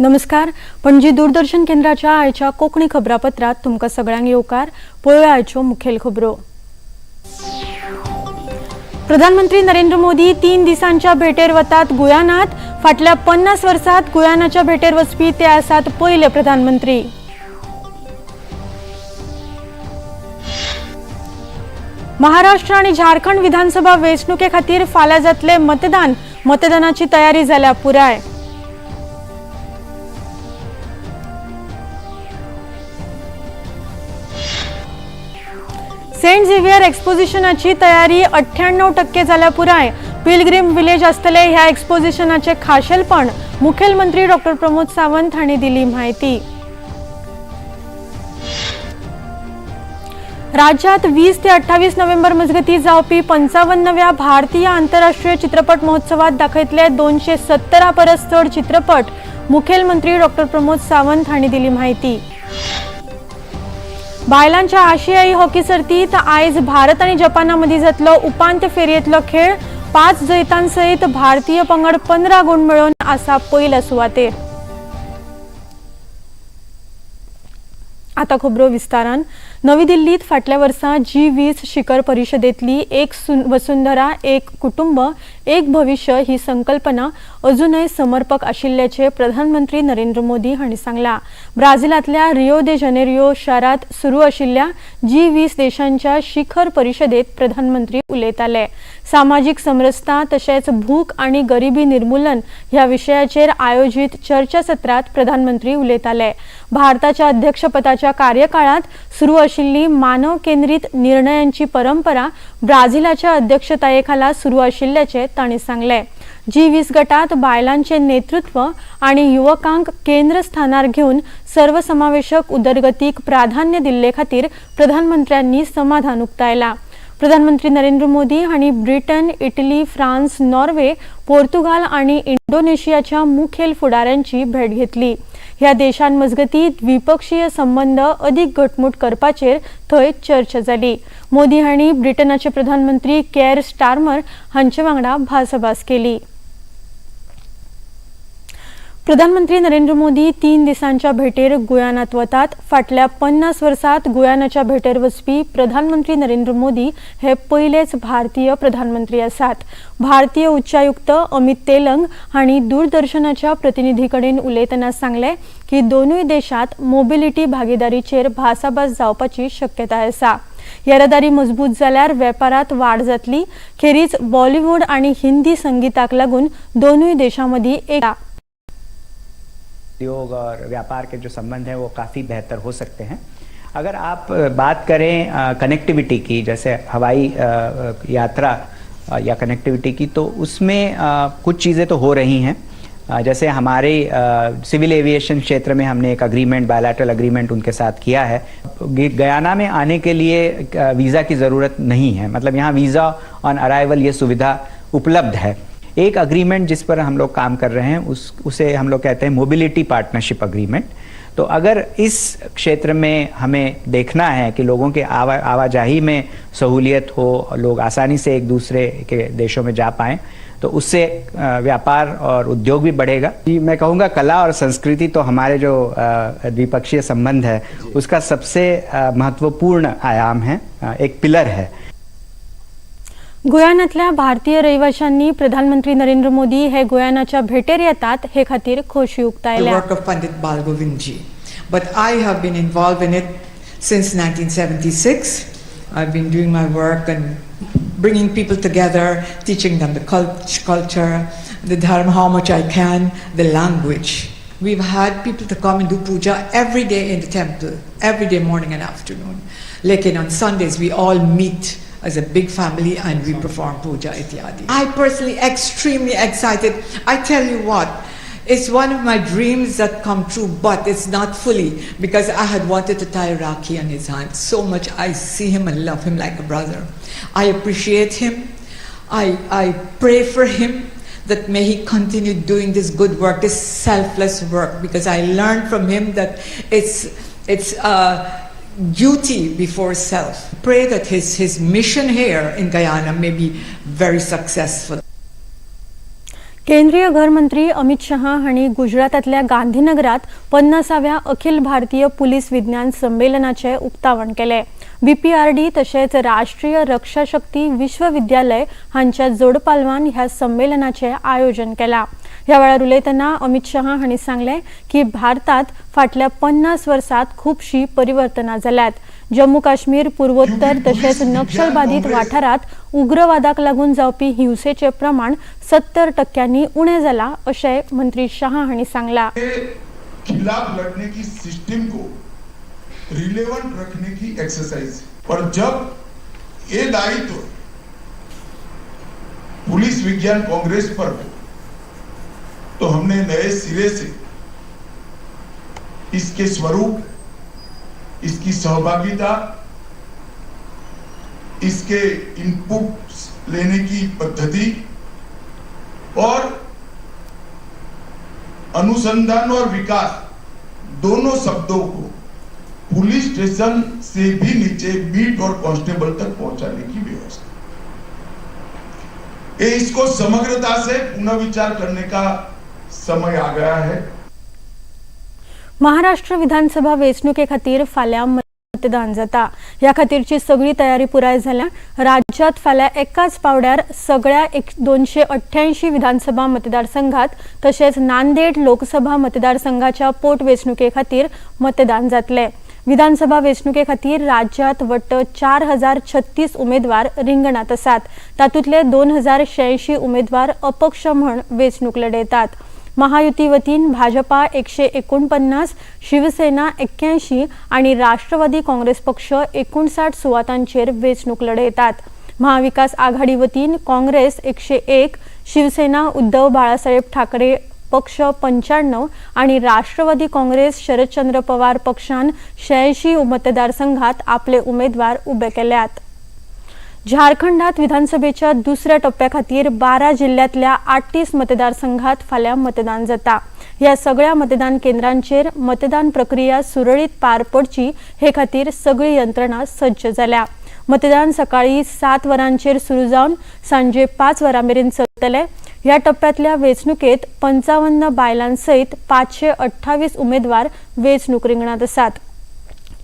नमस्कार, पणजी दूरदर्शन केंद्राच्या आयच्या कोंकणी खबरापत्रात तुमकां सगळ्यांक येवकार. पळोवया आयच्यो मुखेल खबरो. प्रधानमंत्री नरेंद्र मोदी 3 दिसांच्या भेटेर वतात गुयानात. फाटल्या 50 वर्सात गुयानाच्या भेटेर वचपी ते आसात पयले प्रधानमंत्री. महाराष्ट्र आनी झारखंड विधानसभा वेंचणुके खातीर फाल्यां जातले मतदान. मतदानाची तयारी जाल्या पुराय. सेंट झेवियर एक्सपोजिशनाची तयारी 98% जाल्या पुराय. पिलग्रीम विलेज आसतले ह्या एक्सपोजिशनाचे खाशेलपण. मुखेलमंत्री डॉक्टर प्रमोद सावंत हांणी दिली म्हायती. राज्यात 20 ते 28 नोव्हेंबर मजगती जावपी 55व्या भारतीय आंतरराष्ट्रीय चित्रपट महोत्सवात दाखयतले 270 परस चड चित्रपट. मुखेलमंत्री डॉक्टर प्रमोद सावंत हांणी दिली म्हायती. बायलांच्या आशियाई हॉकी सर्तीत आयज भारत आनी जपाना मदीं जातलो उपांत्य फेरयेंतलो खेळ. 5 जैतांसयत भारतीय पंगड 15 गूण मेळोवन आसा पयल्या सुवातेर. आता खबरो विस्तारान. नवी दिल्लीत फाटल्या वर्सा G20 शिखर परिशदेंतली एक वसुंधरा एक कुटुंब एक भविष्य ही संकल्पना अजूनय समर्पक आशिल्ल्याचें प्रधानमंत्री नरेंद्र मोदी हांणी सांगलां. ब्राझिलांतल्या रियो दे जनेरियो शारांत सुरू आशिल्ल्या G20 देशांच्या शिखर परिशदेंत प्रधानमंत्री उलयताले. सामाजीक समरसता तशेंच भूक आनी गरिबी निर्मूलन ह्या विशयाचेर आयोजीत चर्चासत्रांत प्रधानमंत्री उलयताले. भारताच्या अध्यक्षपदाच्या कार्यकाळात सुरू आशिल्ली मानव केंद्रीत निर्णयांची परंपरा ब्राझिलाच्या अध्यक्षतायेखाला सुरू आशिल्ल्याचें तांणी सांगलें. G20 गटात बायलांचे नेतृत्व आनी युवकांक केंद्रस्थानार घेवन सर्वसमावेशक उदरगतीक प्राधान्य दिल्ले खातीर प्रधानमंत्र्यांनी समाधान उक्तायलां. प्रधानमंत्री नरेंद्र मोदी हांणी Britain, Italy, France, Norway, Portugal आनी इंडोनेशियाच्या मुखेल फुडाऱ्यांची भेट घेतली. ह्या देशांमजगती द्विपक्षीय संबंद अदीक घटमूट करपाचेर थंय चर्चा जाली. मोदी हांणी ब्रिटनाचे प्रधानमंत्री केअर स्टार्मर हांचे वांगडा भासाभास केली. प्रधानमंत्री नरेंद्र मोदी 3 दिसांच्या भेटेर गुयानात वतात. फाटल्या 50 वर्सात गुयानाच्या भेटेर वचपी प्रधानमंत्री नरेंद्र मोदी हे पयलेच भारतीय प्रधानमंत्री आसात. भारतीय उच्चायुक्त अमित तेलंग हांणी दूरदर्शनाच्या प्रतिनिधी कडेन उलयतना सांगलें की दोनूय देशात मोबिलिटी भागीदारीचेर भासाभास जावपाची शक्यताय आसा. येरादारी मजबूत जाल्यार वेपारात वाड जातली. खेरीज बॉलिवूड आनी हिंदी संगीताक लागून दोनूय देशां मदीं एक उद्योग और व्यापार के जो संबंध हैं वो काफ़ी बेहतर हो सकते हैं. अगर आप बात करें कनेक्टिविटी की, जैसे हवाई यात्रा या कनेक्टिविटी की, तो उसमें कुछ चीज़ें तो हो रही हैं. जैसे हमारे सिविल एविएशन क्षेत्र में हमने एक अग्रीमेंट, बायलैटरल अग्रीमेंट उनके साथ किया है. गयाना में आने के लिए वीज़ा की ज़रूरत नहीं है, मतलब यहाँ वीज़ा ऑन अराइवल ये सुविधा उपलब्ध है. एक अग्रीमेंट जिस पर हम लोग काम कर रहे हैं उसे हम लोग कहते हैं मोबिलिटी पार्टनरशिप अग्रीमेंट. तो अगर इस क्षेत्र में हमें देखना है कि लोगों के आवाजाही में सहूलियत हो, लोग आसानी से एक दूसरे के देशों में जा पाएँ, तो उससे व्यापार और उद्योग भी बढ़ेगा. मैं कहूँगा कला और संस्कृति तो हमारे जो द्विपक्षीय संबंध है उसका सबसे महत्वपूर्ण आयाम है, एक पिलर है. गुयानातल्या भारतीय रहिवाशांनी प्रधानमंत्री नरेंद्र मोदी हे गुयानाच्या भेटेर येतात हे खातीर खोशी उक्तायल्या. The work of Pandit Balgovind ji, but I have been involved in it since 1976. I've been doing my work and bringing people together, teaching them the culture, the dharma, how much I can, the language. We've had people to come and do puja every day in the temple, every day morning and afternoon. Lekin on Sundays we all meet as a big family and we perform puja ityadi. I personally extremely excited. I tell you what, It's one of my dreams that come true, but it's not fully because I had wanted to tie Rakhi on his hand so much. I see him and love him like a brother. I appreciate him. I pray for him that may he continue doing this good work, this selfless work, because I learned from him that it's duty before self. Pray that his mission here in Guyana may be very successful. केंद्रीय घरमंत्री अमित शहा हांणी गुजरातांतल्या गांधीनगरात 50व्या Akhil Bharatiya police विज्ञान संमेलनाचें उक्तावण केलें. BPRD तशेंच राष्ट्रीय रक्षा शक्ती विश्वविद्यालय हांच्या जोडपालवान ह्या संमेलनाचें आयोजन केलां. ह्या वेळार उलयतना अमित शहा हांणी सांगलें की भारतांत फाटल्या 50 वर्सांत खुबशीं परिवर्तनां जाल्यात. जम्मू काश्मीर, पूर्वोत्तर तशेंच नक्षलबाधित वाठारांत उग्रवादाक लागून जावपी हिंसेचें प्रमाण 70% उणें जालां अशें मंत्री शहा हांणी सांगलां. खिलाफ लड़ने की सिस्टम को रिलेवेंट रखने की एक्सरसाइज, और जब ये दायित्व पुलिस विज्ञान कांग्रेस पर हो तो हमने नए सिरे से इसके स्वरूप, इसकी सहभागिता, इसके इनपुट्स लेने की पद्धति और अनुसंधान और विकास दोनों शब्दों को पुलिस स्टेशन से भी नीचे बीट और कांस्टेबल तक पहुंचाने की व्यवस्था, ये इसको समग्रता से पुनर्विचार करने का समय आ गया है. महाराष्ट्र विधानसभा वेंचणुके खातीर फाल्यां मतदान जाता. ह्या खातीरची सगळी तयारी पुराय जाल्या. राज्यात फाल्यां एकाच पावड्यार सगळ्या 288 विधानसभा मतदारसंघात तशेंच नांदेड लोकसभा मतदारसंघाच्या पोटवेंचणुके खातीर मतदान जातलें. विधानसभा वेंचणुके खातीर राज्यात वट्ट 4036 उमेदवार रिंगणात आसात. तातूंतले 2086 उमेदवार अपक्ष म्हण वेंचणूक लढयतात. महायुती वतीन भाजपा 149, शिवसेना 81 आनी राष्ट्रवादी काँग्रेस पक्ष 59 सुवातांचेर वेंचणूक लढयतात. महाविकास आघाडी वतीन काँग्रेस 101, शिवसेना उद्धव बाळासाहेब ठाकरे पक्ष 95 आनी राष्ट्रवादी काँग्रेस शरदचंद्र पवार पक्षान 86 मतदारसंघात आपले उमेदवार उबे केल्यात. झारखंडात विधानसभेच्या दुसऱ्या टप्प्या खातीर 12 जिल्ह्यांतल्या 38 मतदारसंघात फाल्यां मतदान जाता. ह्या सगळ्या मतदान केंद्रांचेर मतदान प्रक्रिया सुरळीत पार पडची हे खातीर सगळी यंत्रणा सज्ज जाल्या. मतदान सकाळी 7 वरांचेर सुरू जावन सांजे 5 वरां मेरेन चलतलें. ह्या टप्प्यांतल्या वेंचणुकेत 55 बायलां सयत 528 उमेदवार वेंचणूक रिंगणांत आसात.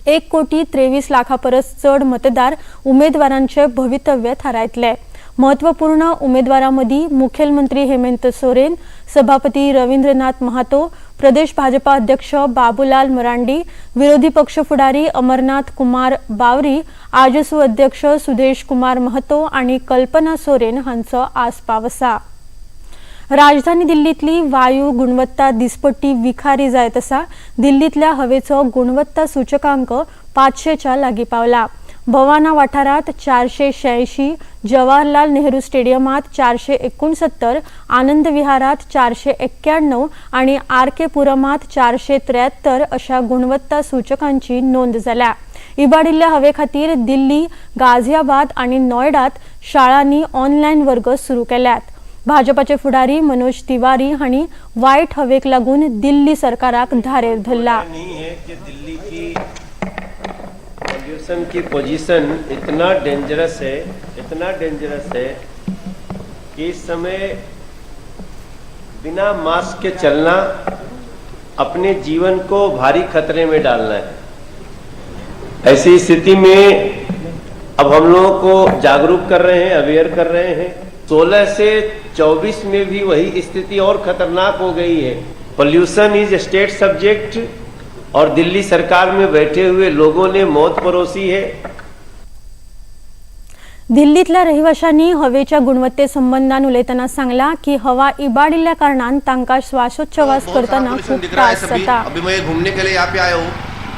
1 कोटी 23 लाखां परस चड मतदार उमेदवारांचे भवितव्य थारायतले. महत्वपूर्ण उमेदवारां मदीं मुखेलमंत्री हेमंत सोरेन, सभापती रवींद्रनाथ महातो, प्रदेश भाजपा अध्यक्ष बाबूलाल मरांडी, विरोधी पक्ष फुडारी अमरनाथ कुमार बावरी, आजसू अध्यक्ष सुदेश कुमार महतो आनी कल्पना सोरेन हांचो आस्पाव आसा. राजधानी दिल्लीतली वायू गुणवत्ता दिसपट्टी विखारी जायत आसा. दिल्लीतल्या हवेचो गुणवत्ता सूचकांक 500च्या लागीं पावला. बवाना वाठारांत 486, जवाहरलाल नेहरू स्टेडियमात 469, आनंद विहारात 491 आनी आर के पुरमात 473 अशा गुणवत्ता सूचकांची नोंद जाल्या. इबाडिल्ल्या हवे खातीर दिल्ली, गाझियाबाद आनी नोयडात शाळांनी ऑनलायन वर्ग सुरू केल्यात. भाजपाचे फुडारी मनोज तिवारी हांणी वायट हवेक लागून दिल्ली सरकाराक धारेर धरला. नहीं है कि दिल्ली की पॉल्यूशन की पोजीशन इतना डेंजरस है, इतना डेंजरस है कि इस समय बिना मास्क के चलना अपने जीवन को भारी खतरे में डालना है. ऐसी स्थिति में अब हम लोगों को जागरूक कर रहे हैं, अवेयर कर रहे हैं. 16 से 24 में भी वही स्थिति और खतरनाक हो गई है. Pollution is state subject और दिल्ली सरकार में बैठे हुए लोगों ने मौत परोसी है. दिल्लीतल्या रहिवाशांनी हवेच्या गुणवत्ते संबंदान उलयतना सांगला की हवा इबाडिल्ल्या कारणान तांकां श्वासोच्छवास बहुत सारा करतना पोल्यूशन खूब दिख रहा है त्रास सभी. जाता. अभी मैं घूमने के लिए यहाँ पे आया हूँ.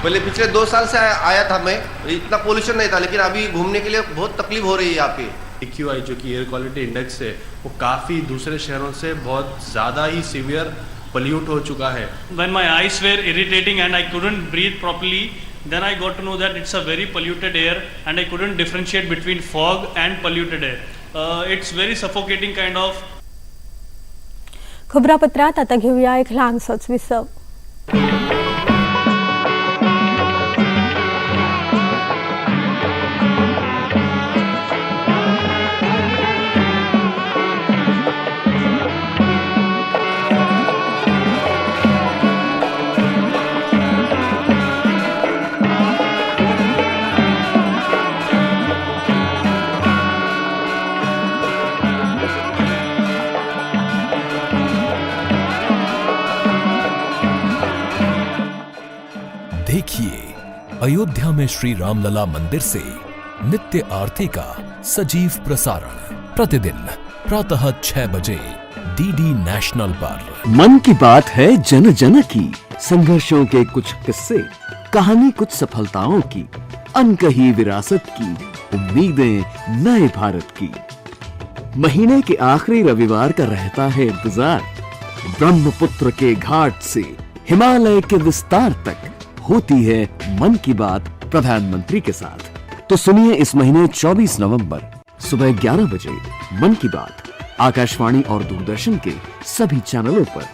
पहले पिछले 2 साल से आया था मैं, इतना पोल्यूशन नहीं था, लेकिन अभी घूमने के लिए बहुत तकलीफ हो रही है यहाँ पे. एक्यूआई, जो कि एयर क्वालिटी इंडेक्स है, वो काफ़ी दूसरे शहरों से बहुत ज़्यादा ही सीवियर पॉल्यूट हो चुका है। When my eyes were irritating and I couldn't breathe properly, then I got to know that it's a very polluted air and I couldn't differentiate between fog and polluted air. It's very suffocating kind of. खबरापत्रात आता घेऊया एक ल्हानसोच विसव। देखिए अयोध्या में श्री रामलला मंदिर से नित्य आरती का सजीव प्रसारण प्रतिदिन प्रातः 6 बजे डीडी नेशनल पर। मन की बात है जन जन की, संघर्षों के कुछ किस्से, कहानी कुछ सफलताओं की, अनकही विरासत की, उम्मीदें नए भारत की। महीने के आखिरी रविवार का रहता है इंतजार। ब्रह्मपुत्र के घाट से हिमालय के विस्तार तक होती है मन की बात प्रधानमंत्री के साथ। तो सुनिए इस महीने 24 नवंबर सुबह 11 बजे मन की बात आकाशवाणी और दूरदर्शन के सभी चैनलों पर।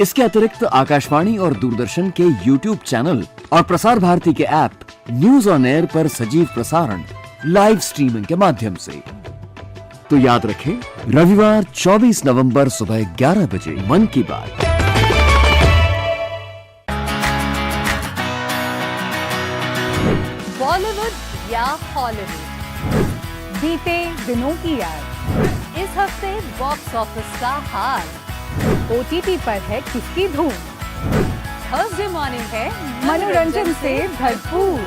इसके अतिरिक्त आकाशवाणी और दूरदर्शन के यूट्यूब चैनल और प्रसार भारती के ऐप न्यूज ऑन एयर पर सजीव प्रसारण लाइव स्ट्रीमिंग के माध्यम से। तो याद रखें, रविवार 24 नवंबर सुबह 11 बजे मन की बात। बॉलीवुड या हॉलीवुड, बीते दिनों की याद, इस हफ्ते बॉक्स ऑफिस का हाल, ओटीटी पर है किसकी धूम, थर्सडे मॉर्निंग है मनोरंजन से भरपूर।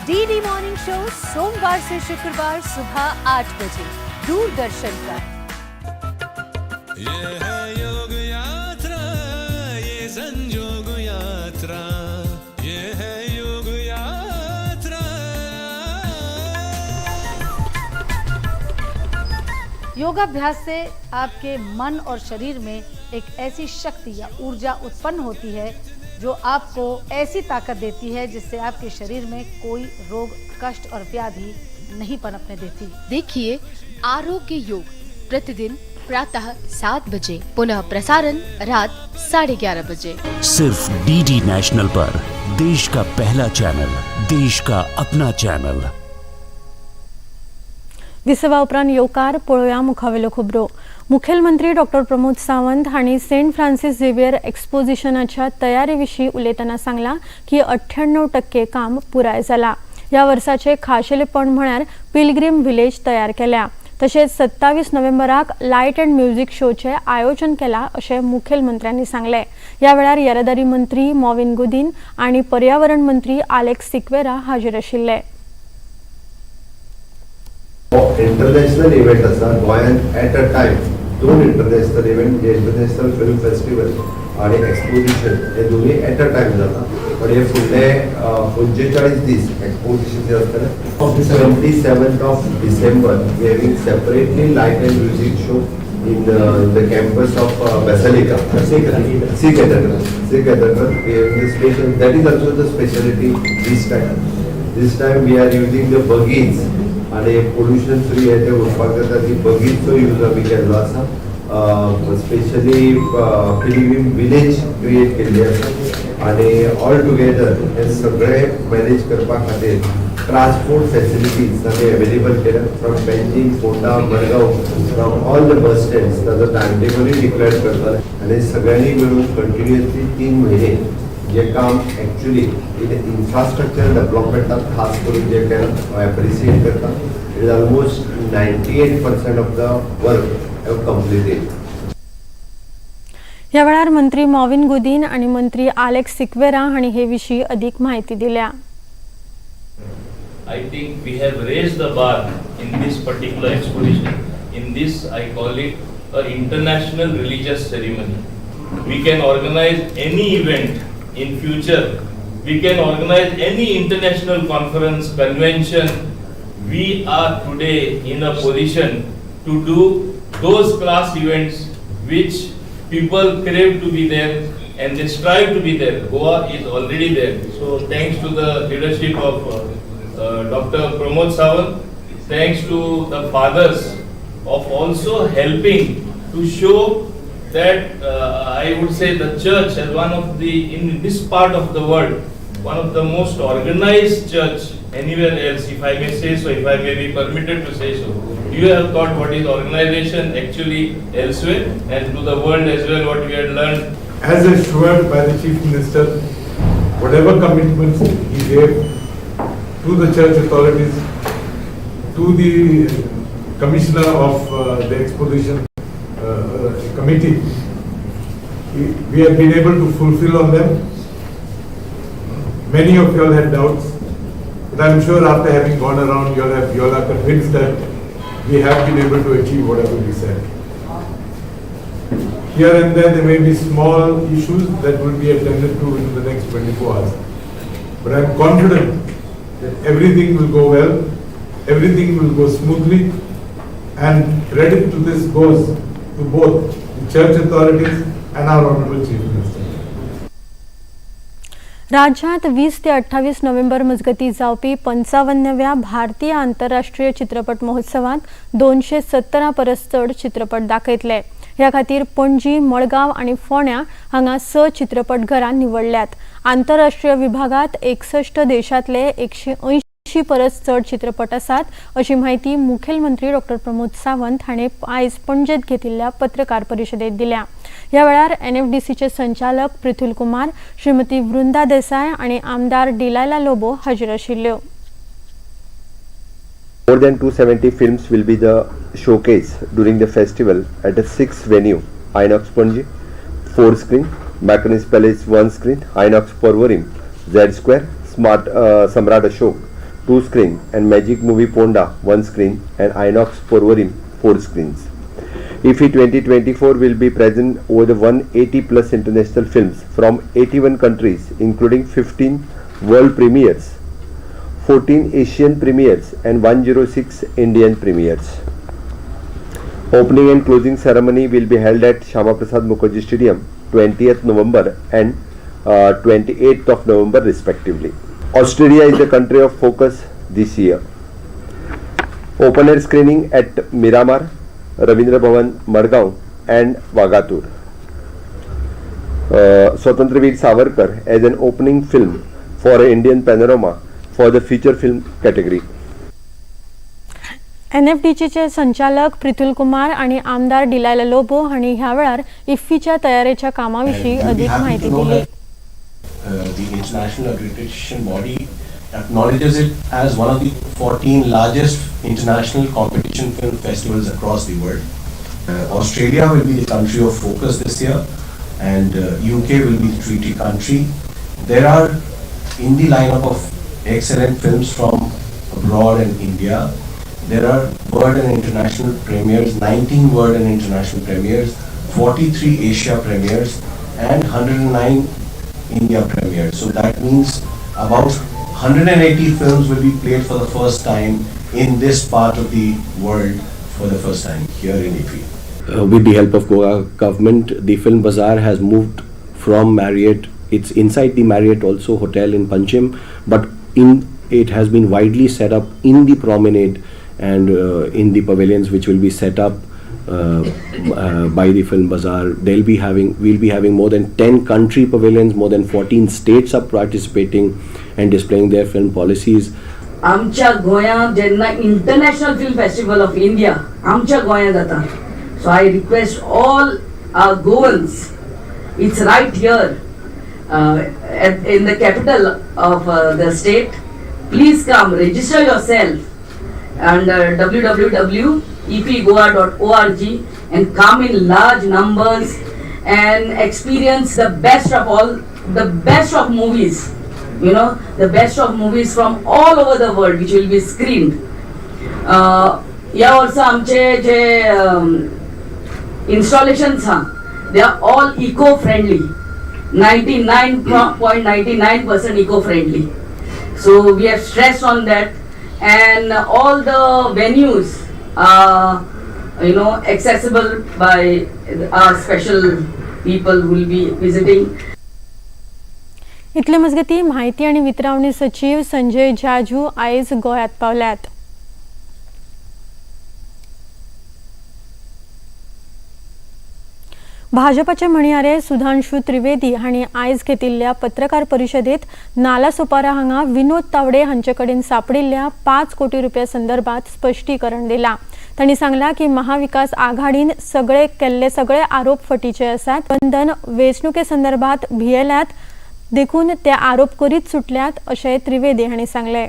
डीडी मॉर्निंग शो सोमवार से शुक्रवार सुबह 8 बजे दूरदर्शन पर। ये है योग यात्रा, ये संजोग यात्रा, ये है योग यात्रा। योगाभ्यास से आपके मन और शरीर में एक ऐसी शक्ति या ऊर्जा उत्पन्न होती है जो आपको ऐसी ताकत देती है जिससे आपके शरीर में कोई रोग, कष्ट और व्याधि नहीं पनपने देती। देखिए आरोग्य योग प्रतिदिन प्रातः 7 बजे, पुनः प्रसारण रात 11:30 बजे। सिर्फ डीडी नेशनल पर, देश का पहला चैनल, देश का अपना चैनल। विसवा उपरांत येवकार पळोवया मुखावेल्यो खबरो। मुखेलमंत्री डॉक्टर प्रमोद सावंत हांणी सेंट फ्रांसीस झेवियर एक्सपोजिशनाच्या तयारी विशीं उलयतना सांगलां की 98% काम पुराय जाला। ह्या वर्साचें खाशेलेपण म्हळ्यार पिलग्रीम विलेज तयार केल्या। तशेंच 27 नोव्हेंबराक लायट अँड म्युझिक शोचें आयोजन केलां अशें मुखेलमंत्र्यांनी सांगलें। ह्या वेळार येरादारी मंत्री मॉविन गुदीन आनी पर्यावरण मंत्री आलेक्स सिक्वेरा हाजीर आशिल्ले। इंटरनॅशनल इव्हेंट आसा गोंयांत at a time 2 international event, J international film festival आणि एक्सपोजिशन हे दोन्ही एट अ टायम जाता। पण हे फुडले 45 दीस एक्सपोजिशन जे आसतलें। 27th of December we having separately light and music show in the campus of Basilica See Cathedral. See Cathedral we having the special, that is also the speciality this time. This time we are using the buggies आणि pollution free हे ते उरपाक जाता ती बगीचो use आमी केल्लो आसा। Specially पिलग्रीम village create केल्ली आसा आणि ऑल टुगेदर हे सगळे मॅनेज करपा खातीर ट्रान्सपोर्ट फॅसिलिटीज आमी अवेलेबल केल्या from Panjim, Ponda, Margao, from all the bus stands. ताजो टायम टेबलूय डिक्लेअर करतले आनी सगळ्यांनी मेळून कंटिन्युअसली 3 म्हयने जे काम एक्चुअली इन इन्फ्रास्ट्रक्चर डेव्हलपमेंटात खास करून जे केलां एप्रिसिएट करता। It is almost 98% of the work have completed. ह्या वेळार मंत्री मॉविन गुदीन आनी मंत्री आलेक्स सिक्वेरा हांणी हे विशीं अदीक म्हायती दिल्या। I think we have raised the bar in this particular exposition. In this, I call it an international religious ceremony. We can organize any event in future. We can organize any international conference, convention. We are today in a position to do those class events which People crave to be there and they strive to be there. Goa is already there. So thanks to the leadership of Dr. Pramod Sawant, thanks to the fathers of also helping to show that I would say the church as one of the, in this part of the world, one of the most organized church anywhere else, if I may say so, if I may be permitted to say so. You have taught what is organization actually elsewhere and to the world as well, what we had learned. As assured by the Chief Minister, whatever commitments he gave to the church authorities, to the commissioner of the exposition committee, we have been able to fulfill on them. Many of you all had doubts, but I'm sure after having gone around, you all are convinced that we have been able to achieve whatever we said. Here and there may be small issues that will be attended to in the next 24 hours. But I'm confident that everything will go well, everything will go smoothly, and credit to this goes to both the church authorities and our Honorable Chief Minister. राज्यात 20 ते 28 नोव्हेंबर मजगती जावपी 55व्या भारतीय आंतरराष्ट्रीय चित्रपट महोत्सवात 270 परस चड चित्रपट दाखयतले. ह्या खातीर पणजी, मडगांव आनी फोंड्या हांगा 6 चित्रपटघरां निवडल्यात. आंतरराष्ट्रीय विभागात 61 देशांतले 180 परस चड चित्रपट आसात अशी म्हायती मुखेलमंत्री डॉक्टर प्रमोद सावंत हाणें आयज पणजेत घेतिल्ल्या पत्रकार परिशदेत दिल्या. ह्या वेळार एनएफडीसीचे संचालक पृथुल कुमार, श्रीमती वृंदा देसाय आनी आमदार डिलायला लोबो हाजीर आशिल्ल्यो. More than 270 films will be the showcase during the festival at a 6 venue: Inox Panaji 4 screen, Mackenzie Palace 1 screen, Inox Porvorim, Z Square, Smart Samrat Ashok 2 screen and Magic Movie Ponda 1 screen and Inox Porvorim 4 screens. IFFI 2024 will be present over the 180 plus international films from 81 countries, including 15 world premieres, 14 Asian premieres and 106 Indian premieres. Opening and closing ceremony will be held at Shyama Prasad Mukherjee Stadium 20th November and 28th of November respectively. Australia is the country of focus this year. Open air screening at Miramar, Ravindra Bhavan, Madgaon and Vagator. Swatantraveer Savarkar as an opening film for Indian Panorama for the feature film category. एनएफडीसीचे संचालक पृथुल कुमार आणि आमदार Delilah Lobo हांणी ह्या वेळार इफ्फीच्या तयारेच्या कामाविशीं अधिक म्हायती दिली. The international accreditation body acknowledges it as one of the 14 largest international competition film festivals across the world. Australia will be the country of focus this year, and UK will be the treaty country. There are in the lineup of excellent films from abroad and India. There are world and international premieres, 19 world and international premieres, 43 Asia premieres, and 109 India premieres. So that means about 180 films will be played for the first time in this part of the world for the first time here in IFFI. With the help of Goa government, the Film Bazaar has moved from Marriott. It's inside the Marriott also hotel in Panchim, but it has been widely set up in the promenade and in the pavilions which will be set up by the Film Bazaar. We'll be having more than 10 country pavilions, more than 14 states are participating and displaying their film policies. आमच्या गोंयांत जेन्ना international film festival of India आमच्या गोंयांत जाता, so I request all our Goans, it's right here in the capital of the state. Please come, register yourself under www.epgoa.org and come in large numbers and experience the best of all, the best of movies, you know, the best of movies from all over the world which will be screened. ह्या वर्सा आमचे जे installations हा, they are all eco friendly, 99.99% eco friendly. So we have stressed on that, and all the venues are, you know, accessible by our special people will be visiting. इतले मजगती म्हायती आनी वितरावणी सचीव संजय जाजू आयज गोंयांत पावल्यात. भाजपाचे म्हणयारे सुधांशु त्रिवेदी हांणी आयज घेतिल्ल्या पत्रकार परिशदेत नालासोपारा हांगा विनोद तावडे हांचे कडेन सापडिल्ल्या 5 कोटी रुपया संदर्भात स्पश्टीकरण दिलां. तांणी सांगलां की महाविकास आघाडीन सगळे केल्ले सगळे आरोप फटीचे आसात. बंधन वेंचणुके संदर्भात भियेल्यात देखून ते आरोप करीत सुटल्यात अशें त्रिवेदी हांणी सांगलें.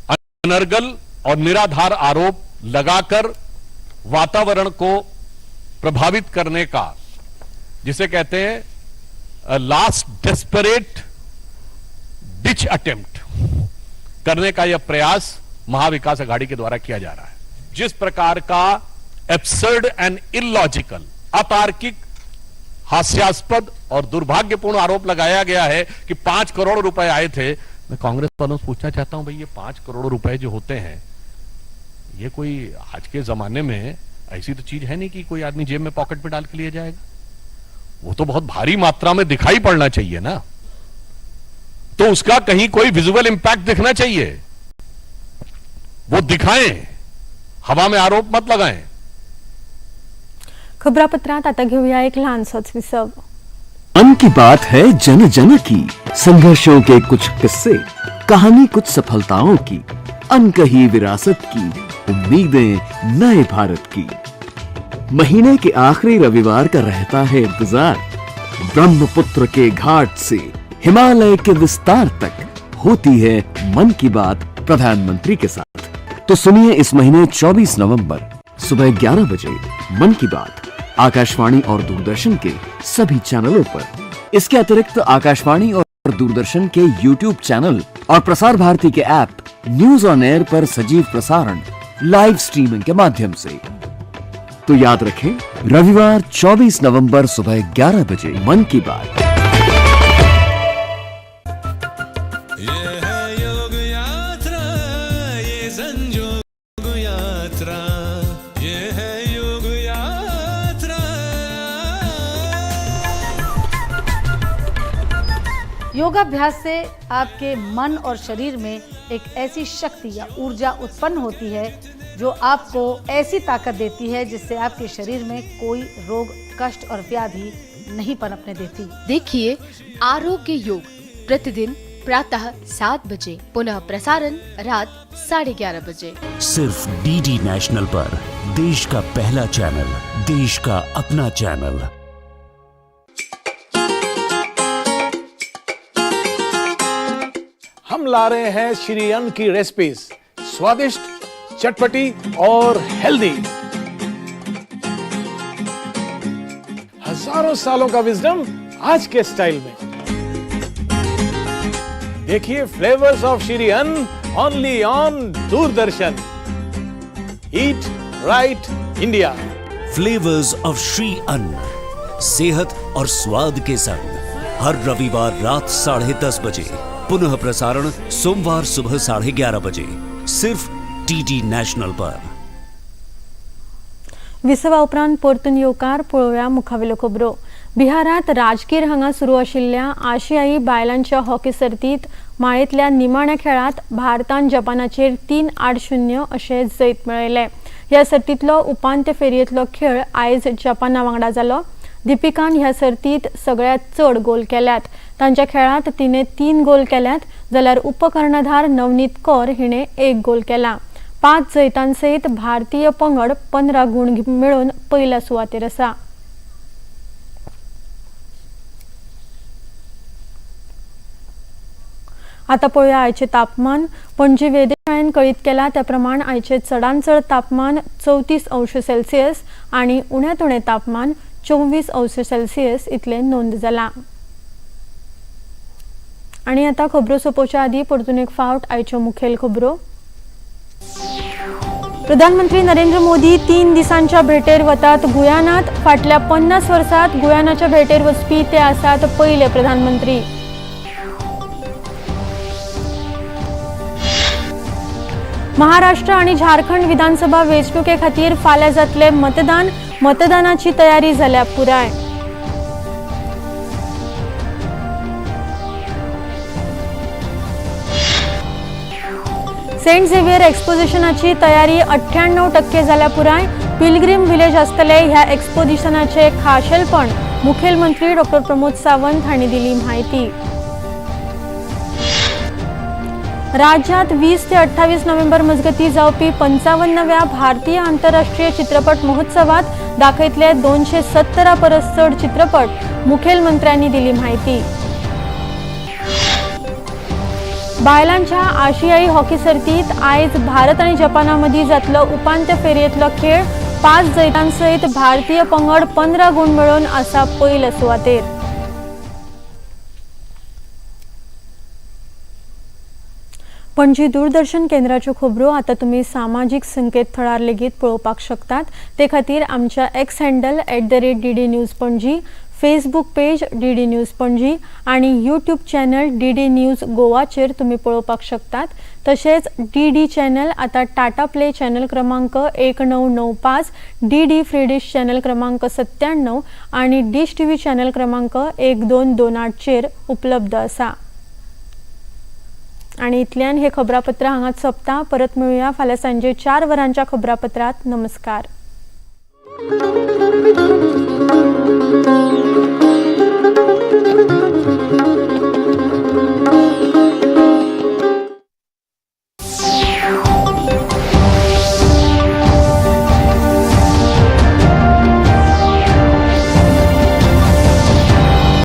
अनर्गल और निराधार आरोप लगाकर वातावरण को प्रभावित करने का, जिसे कहते हैं लास्ट डेस्परेट डिच अटेम्प्ट करने का यह प्रयास महाविकास आघाड़ी के द्वारा किया जा रहा है. जिस प्रकार का एब्सर्ड एंड इलॉजिकल, अतार्किक, हास्यास्पद और दुर्भाग्यपूर्ण आरोप लगाया गया है कि 5 करोड़ रुपए आए थे, मैं कांग्रेस वालों से पूछना चाहता हूं, भाई ये 5 करोड़ रुपए जो होते हैं, ये कोई आज के जमाने में ऐसी तो चीज है नहीं कि कोई आदमी जेब में पॉकेट में डाल के लिए जाएगा. वो तो बहुत भारी मात्रा में दिखाई पड़ना चाहिए ना, तो उसका कहीं कोई विजुअल इंपैक्ट दिखना चाहिए. वो दिखाएं, हवा में आरोप मत लगाएं. खबरापत्रात आता घेऊया एक लहानसोच विसव. मन की बात है जन जन की, संघर्षों के कुछ किस्से, कहानी कुछ सफलताओं की, अनकही विरासत की, उम्मीदें नए भारत की. महीने के आखिरी रविवार का रहता है इंतजार. ब्रह्मपुत्र के घाट से हिमालय के विस्तार तक होती है मन की बात प्रधानमंत्री के साथ. तो सुनिए इस महीने 24 नवंबर सुबह 11 बजे मन की बात आकाशवाणी और दूरदर्शन के सभी चैनलों पर. इसके अतिरिक्त आकाशवाणी और दूरदर्शन के यूट्यूब चैनल और प्रसार भारती के ऐप न्यूज ऑन एयर पर सजीव प्रसारण लाइव स्ट्रीमिंग के माध्यम से. तो याद रखें, रविवार 24 नवंबर सुबह 11 बजे मन की बात. ये है योग यात्रा, ये संजोग यात्रा, ये है योग यात्रा. योगाभ्यास से आपके मन और शरीर में एक ऐसी शक्ति या ऊर्जा उत्पन्न होती है जो आपको ऐसी ताकत देती है जिससे आपके शरीर में कोई रोग, कष्ट और व्याधि नहीं पनपने देती. देखिए आरोग्य योग प्रतिदिन प्रातः 7 बजे, पुनः प्रसारण रात 11:30 बजे, सिर्फ डीडी नेशनल पर. देश का पहला चैनल, देश का अपना चैनल. हम ला रहे हैं श्री अन्न की रेसिपीज, स्वादिष्ट, चटपटी और हेल्दी. हजारों सालों का विजडम आज के स्टाइल में. देखिए flavours of Shri Anna only on Doordarshan. Eat right India. Flavours of Shri Anna, सेहत और स्वाद के संग, हर रविवार रात 10:30 बजे, पुनः प्रसारण सोमवार सुबह 11:30 बजे, सिर्फ डीडी नॅशनल पर. विसवा उपरांत परतून येवकार. पळोवया मुखावेल्यो खबरो. बिहारांत राजगीर हांगा सुरू आशिल्ल्या आशियाई बायलांच्या हॉकी सर्तीत माळेंतल्या निमाण्या खेळांत भारतान जपानाचेर 3-0 अशें जैत मेळयलें. ह्या सर्तींतलो उपांत्य फेरयेंतलो खेळ आयज जपाना वांगडा जालो. दीपिकान ह्या सर्तीत सगळ्यांत चड गोल केल्यात. तांच्या खेळांत तिणें 3 गोल केल्यात, जाल्यार उपकर्णधार नवनीत कौर हिणें 1 गोल केला. 5 जैतांसयत भारतीय पंगड 15 गूण मेळोवन पयल्या सुवातेर आसा. आतां पळोवया आयचें तापमान. पणजी वेधशाळेन कळीत केलां त्या प्रमाण आयचें चडांत चड तापमान 34 अंश सेल्सियस आनी उण्यांत उणें तापमान 24 अंश सेल्सियस इतलें नोंद जालां. आनी आतां खबरो सोंपोवच्या आदीं परतून एक फावट आयच्यो मुखेल खबरो. प्रधानमंत्री नरेंद्र मोदी 3 दिसांच्या भेटेर वतात गुयानात. फाटल्या 50 वर्सांत गुयानाच्या भेटेर वचपी ते आसात पयले प्रधानमंत्री. महाराष्ट्र आणि झारखंड विधानसभा वेंचणुके खातीर फाल्यां जातलें मतदान. मतदानाची तयारी जाल्या पुराय. सेंट झेवियर एक्सपोजिशनाची तयारी 98% जाल्या पुराय. पिलग्रीम विलेज आसतले ह्या एक्सपोजिशनाचे खाशेलपण, मुखेलमंत्री डॉक्टर प्रमोद सावंत हांणी दिली म्हायती. राज्यात 20 ते 28 नोव्हेंबर मजगती जावपी 55व्या भारतीय आंतरराष्ट्रीय चित्रपट महोत्सवात दाखयतले 270 परस चड चित्रपट, मुखेलमंत्र्यांनी दिली म्हायती. बायलांच्या आशियाई हॉकी सर्तीत आयज भारत आनी जपाना मदीं जातलो उपांत्य फेरयेंतलो खेळ. 5 जैतांसयत भारतीय पंगड 15 गूण मेळोवन आसा पयले सुवातेर. पणजी दूरदर्शन केंद्राच्यो खबरो आतां तुमी सामाजीक संकेतथळार लेगीत पळोवपाक शकतात. ते खातीर आमच्या X handle @DD News Panaji, Facebook page DD News Panaji आनी यूट्यूब चॅनल DD news गोवाचेर तुमी पळोवपाक शकतात. तशेंच DD channel आतां टाटा प्ले चॅनल क्रमांक 1995, DD free dish channel क्रमांक 97 आनी डिश TV channel क्रमांक 1228चेर उपलब्ध आसा. आनी इतल्यान हे खबरापत्र हांगाच सोंपता. परत मेळुया फाल्यां सांजे 4 वरांच्या खबरापत्रात. नमस्कार.